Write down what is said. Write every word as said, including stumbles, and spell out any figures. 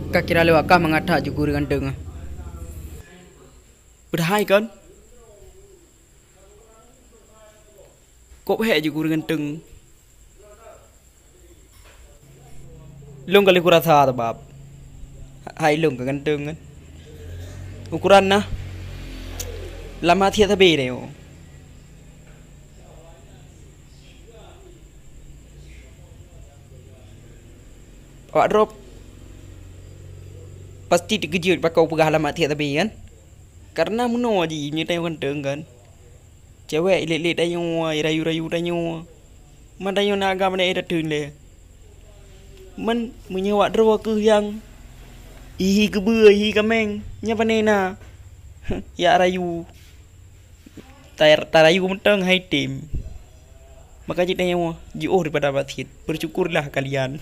Ka kira lewat kah mangat that jeuet gurée ganteng. Padahai kan? Kok hék jeuet gurée ganteng. Lôn ka lheueh kurasa sabab hai lôn ka ganteng kan. Ukuran na lam até sabe nyoe. Awak droe pasti teukeujeuet pakon peugah lam até sabe kan. Karena meunoe jih meunyoe tanyoe ganteng kan. Cewek ilét-lét tanyoe, irayu-rayu tanyoe. Man tanyoe na agam aneuk tateueng lé. Man meunyoe awak droe keuh nyang ihi keubeue, ihi kaméng, nyan pane na. Yak rayu. Ta-, tarayu mantong hai tem. Maka cit tanyoe jiôh daripada basit. Bersyukurlah kalian.